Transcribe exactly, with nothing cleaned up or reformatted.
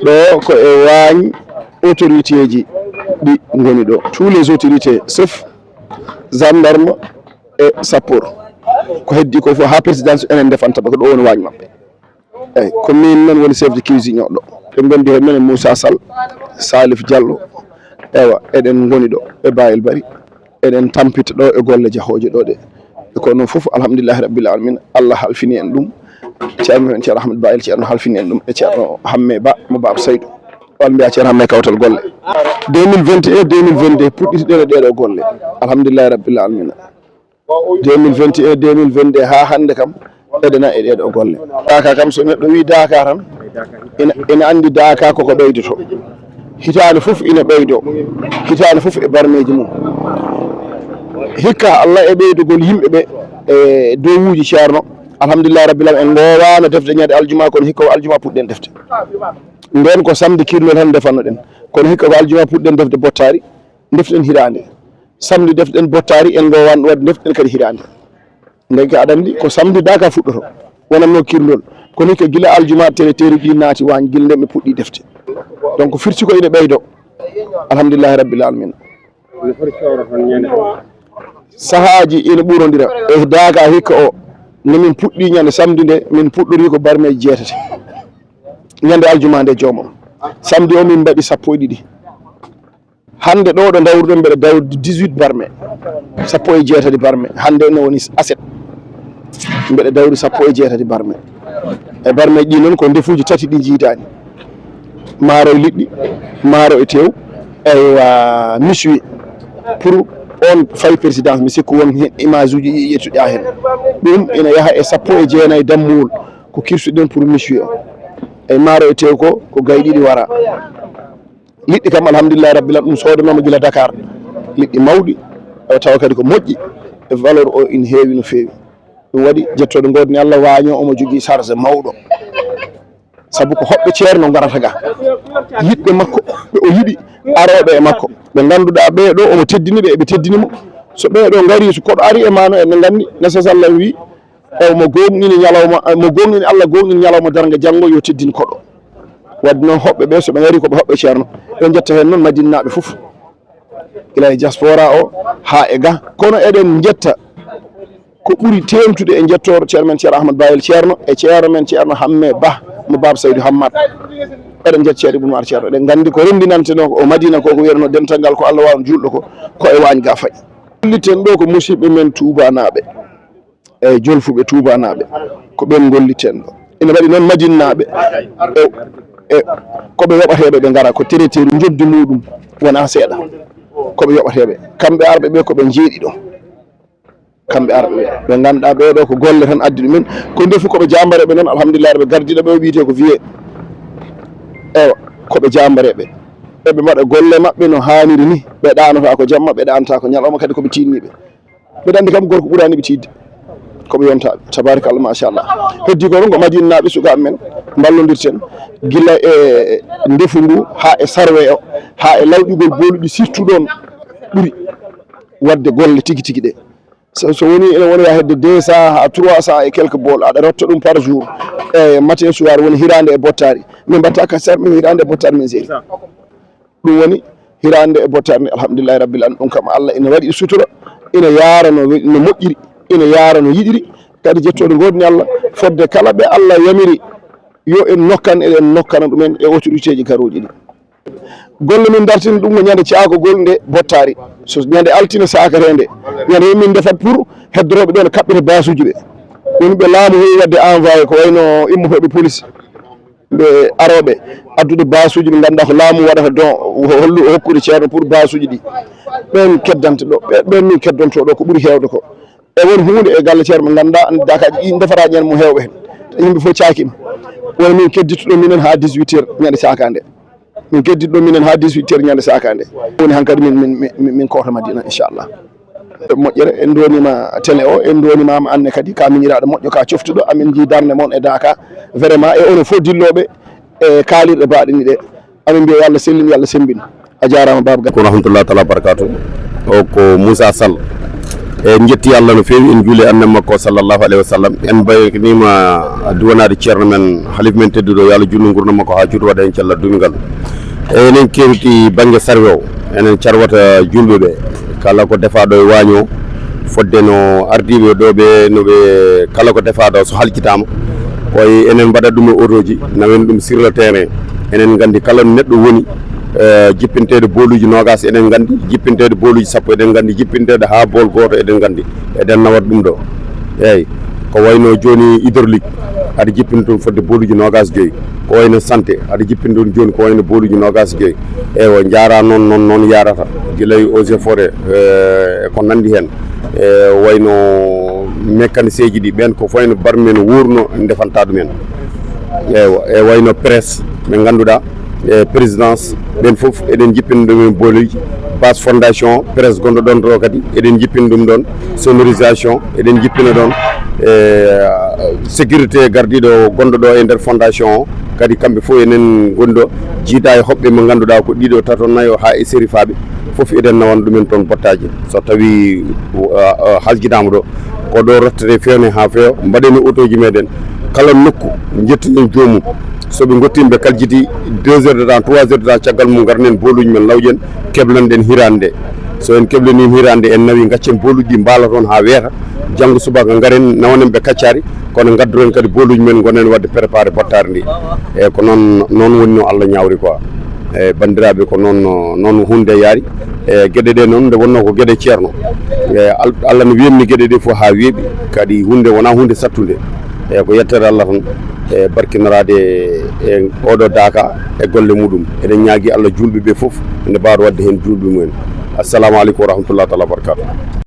Ɗo ko e waañ autorité ji ɗi ngoni ɗo. Tous les autorités, sauf gendarme e sapeur. Ko heddi ko fof haa présidence enen ndefanta ɓe, ko ɗo woni waañ maɓɓe. Eyyi, ko min noon woni chef de cuisine o ɗo. Ɓe ngondi heen noon e Moussa Sall, Salif Diallo. Ewa, eɗen ngoni ɗo e Bayel Bari. Eɗen tampita ɗo e golle jahooje ɗo ɗe. E kono noon fof, alhamdulillahi rabbil alamin, Allah halfini en ɗum. Ceerno men, Ceerno Ahmed Bayel, Ceerno halfini en ɗum. E Ceerno Hamme Ba, mo Baaba Saydu. On mbiya Ceerno Hamme kawtal golle. Deux mille vingt et un, deux mille vingt-deux, puɗɗitiɗen e ɗeɗo golle. Alhamdulillahi rabbil alamin. Deux mille vingt et un, deux mille vingt-deux, haa hannde kam, eɗena e ɗeɗo golle. Daaka kam, so neɗɗo wi daaka tan, ina, ina anndi daaka koko ɓeydoto. Hitaande fof ina ɓeydo. Hitaande fof e barmeeji mum. Hikka Allah e ɓeydugol yimɓe ɓe e dowuuji Ceerno. Alhamdulillahi rabbil alamin, en ngoowaano defde ñande aljuma, kono hikka o aljuma puɗɗen defde. Nden ko samedi kirno tan ndefanno ɗen. Kono hikka ko aljuma puɗɗen defde bottaari, deften hitaande. Samedi deften bottaari, en ngoowaano ɗum waɗde deften kadi hitaande. Ndeke aɗa anndi ko samedi daaka fuɗɗoto. Wonatno kirndol. Kono hikka gila aljuma tere tere ɗi naati waañ gila nden ɓe puɗɗi defte. Donc firti ko ina ɓeydo. Alhamdulillahi rabbil alamin. No foti cooraton ñande o? Sahaaji ina ɓurondira. E daaka hikka o, nde min puɗɗi ñande samedi nde, min puɗɗori ko barmeeji jeetati. Ñande aljuma nde joomam. Samedi o min mbaɗi sappo e ɗiɗi. Hannde ɗo ɗo dawruɗen mbeɗa dawrude dix-huit barme. Sappo e jeetati barme. Hannde ne woni aset. Mbeɗa dawri sappo e jeetati barme. E barmeeji ɗi noon ko ndefuuji tati ɗi njiidaani. Maaro e liɗɗi, maaro e tew, eywa, miswi. Pour on fay présidence, mi sikku won heen image uji ɗi ƴettuɗa heen. Ɗum ina yaha e sappo e jeenayi dammuwol ko kirsuɗen pour miswi o. E maaro e tew ko, ko gayi ɗiɗi wara. Liɗɗi kam, alhamdulillahi rabbil alamin, ɗum soodanooma gila Dakar. Liɗɗi mawɗi, e tawa kadi ko moƴƴi, e valeur o ina heewi no feewi. Ɗum waɗi jettooɗo ngoodni Allah waaño omo jogii charge mawɗo. Sabu ko hoɓɓe Ceerno ngarata ga. Yiɗɓe makko, ɓe o yiɗi, arooɓe e makko. Ɓe ngannduɗaa ɓee ɗo omo teddini ɓe, eɓe teddini mo. So ɓee ɗo ngari, so koɗo ari e maano, eɗen nganndi, Nasa Sallam wi, o mo gooŋɗini ñalawma, mo gooŋɗini Allah, gooŋɗini ñalawma darnga janngo, yo teddin koɗo. Wadde noon, hoɓɓe ɓe, so ɓe ngari, ko ɓe hoɓɓe Ceerno. Ɓe njetta heen noon Madinanaaɓe fof. Gila e diaspora o haa e ga. Kono eɗen njetta ko ɓuri teeŋtude e njettoor Ceerno men Ceerno Ahmad Bayel Ceerno e Ceerno men Ceerno Hamme Bah mo Baaba Saydu Hammat. Eɗen njetta Ceerno Ibnu Umar Ceerno. Eɗen nganndi ko renndinantenoo ko o Madina ko, ko wiyatnoo dental ngal ko Allah waawno juulɗo ko, ko e waañ ga fayi. Golliten ɗo ko musidɓe men tuubanaaɓe. E jolfuɓe tuubanaaɓe, ko ɓen ngolliten ɗo. Ina waɗi noon Madinanaaɓe, e, e, ko ɓe yoɓateeɓe ɓe ngara, ko traiteeru njoɓdi muɗum wonaa seeɗa. Ko ɓe yoɓateeɓe. Kamɓe arɓe ɓe ko ɓe njeeɗiɗo. Kamɓe arɓe ɓe. Ɓe ngannduɗaa ɓee ɗo ko golle tan addi ɗumen. Ko ndefu ko ɓe jaambareeɓe noon, alhamdulillahi, ɓe gardiiɗo ɓe o wiyetee ko vieux. Ewa, ko ɓe jaambareeɓe. Eɓe mbaɗa golle maɓɓe no haaniri ni. Ɓe ɗaanotaako jamma, ɓe ɗaanotaako ñalawma, kadi ko ɓe tiinniiɓe. Mbeɗa anndi kam gorko ɓuraani ɓe tiiɗde. Ko ɓe yontaaɓe. Tabarakallah, machallah. Heddi ko ɗon ko Madinanaaɓe, sukaaɓe men, mballondirten. Gila e ndefu ngu, haa e sarwe o, haa e lawƴugol booluɗi, surtout ɗon ɓuri waɗde golle tigi tigi ɗe. So, so woni ene wona hedde deux cents haa trois cents et quelques bool, aɗa rotta ɗum par jour. E matin soir woni hiraande e bottaari. Min mbatta ka sar, min hiraande e bottaari min seeri. Ɗum woni hiraande e bottaari ni, alhamdulillahi rabbil alamin. Ɗum kam Allah ina waɗi sutura, ina yaara no we-, no moƴƴiri, ina yaara no yiɗiri. Kadi jettooɗo ngoodni Allah, fodde kala ɓe Allah yamiri yo en nokkan, eɗen nokkana ɗumen e autorité ji garooji ɗi. Golle min dartini ɗum ko ñande caakogol nde bottaari. So ñande altine saakareende, ñande min ndefat pour heddorooɓe ɗo no kaɓɓete baasuuji ɓe. Woni ɓe laamu heewi waɗde envoyé ko wayno immotooɓe police. Ɓe arooɓe addude baasuuji ɗi ngannduɗaa ko laamu waɗata don, hollu, hokkude ceerno pour baasuuji ɗi. Ɓeen keddanta ɗo, ɓe-, ɓeen min keddonto ɗo ko ɓuri heewde ko. E won huunde e galle ceerno mo ngannduɗaa anndi daakaaji ɗi ndefata ñande mum heewɓe heen. Yimɓe fof caakima. Woni min keddittuɗo minen haa dix-huit heures ñande saakaande. Min kedditɗo minen haa dix-huit heures ñande saakaande. Woni hankadi min, min, min, min kowta Madina, inchallah. Moƴƴere, en nduwaniima télé o, en nduwaniima ma anne kadi, ka miñiraaɗo moƴƴo, ka coftuɗo, amin njii darnde mon e daaka. Vraiment, e onon fof dillooɓe e kaalirɗe baaɗe ni ɗe. Amin mbiya yo Allah sellin, yo Allah semmbin. A jaaraama, Baaba Ga. Ko rahmatullahi taala barakatu. O ko Moussa Sall. En njetti Allah no feewi, en juuli e annabi makko sallallahu alayhi wa sallam. En mbayniima duwanaade ceerno men, halif men tedduɗo, yo Allah juutnu nguurndam makko haa juuta, waɗa heen cellal duumingal. Enen kewti bannge sarwi o, enen carwata juulɓe ɓe, kala ko defaaɗo e waañ o, fodde no ardiiɓe ɗo ɓe, no ɓe, kala ko defaaɗo so halkitaama, koye enen mbaɗa ɗum e otooji, nawen ɗum sur le terrain. Enen nganndi kala no neɗɗo woni, eh, jippinteede booluuji noogaas eɗen nganndi, jippinteede booluuji sappo eɗen nganndi, jippinteede haa bool gooto eɗen nganndi, eɗen nawat ɗum ɗo. Eeyi, ko wayno jooni hydraulique, aɗa jippina ɗum fodde booluuji noogaas joyi. Ko wayno santé, aɗa jippina ɗum jooni ko wayno booluuji noogaas joyi. Eywa, njaara noon, noon, noon yaarata. Gila e eaux et forêt, eh, e ko nanndi heen. E wayno mécanicien ji ɗi, ɓeen ko fayno barmi men wuurno ndefanta ɗumen. Eywa, e wayno presse ɓe ngannduɗaa, e présidence, ɓeen fof eɗen jippina ɗumen booluuji. Base fondation, presse gonɗo ɗoon ɗo kadi, eɗen jippina ɗum ɗoon. Sonorisation, eɗen jippina ɗoon. E sécurité gardiiɗo gonɗo ɗo e nder fondation o, kadi kamɓe fof enen ngoni ɗo, jiida e hoɓɓe mo ngannduɗaa ko ɗiɗo, tato, nayo, haa e serifaaɓe, fof eɗen nawana ɗumen toon bottaaji. So tawii, uh, uh, halkidaama ɗo, ko ɗo rottete feewne haa feewa, mbaɗen e otooji meɗen. Kala nokku, njettinen joomum. So ɓe ngottiima ɓe kaljiti, deux heures de temps, trois heures de temps, caggal mum ngarnen booluuji men lawƴen, keblanɗen hiraande nde. So en keblaniima hiraande nde, en nawii, ngaccen booluuji ɗi mbaala toon haa weeta. Janngo subaka ngaren, nawanen ɓe kaccaari, kono ngaddoren kadi booluuji men, ngonen waɗde préparé bottaari ndi. Eeyi, ko noon, noon woni no Allah ñaawri quoi. Eeyi, banndiraaɓe, ko noon, noon huunde yaari. Eeyi, geɗe ɗe noon, nde wonnoo ko geɗe ceerno. Eeyi, Al-, Allah no weeɓni geɗe ɗe fof haa weeɓi, kadi huunde wonaa huunde sattunde. Eeyi, ko yettere Allah tan, e barkinaraade e oɗo daaka e golle muɗum. Eɗen ñaagii Allah juulɓe ɓe fof ene mbaawa waɗde heen juulɓe mumen. Assalamu aleykum wa rahmatullahi taala wa barakatuh.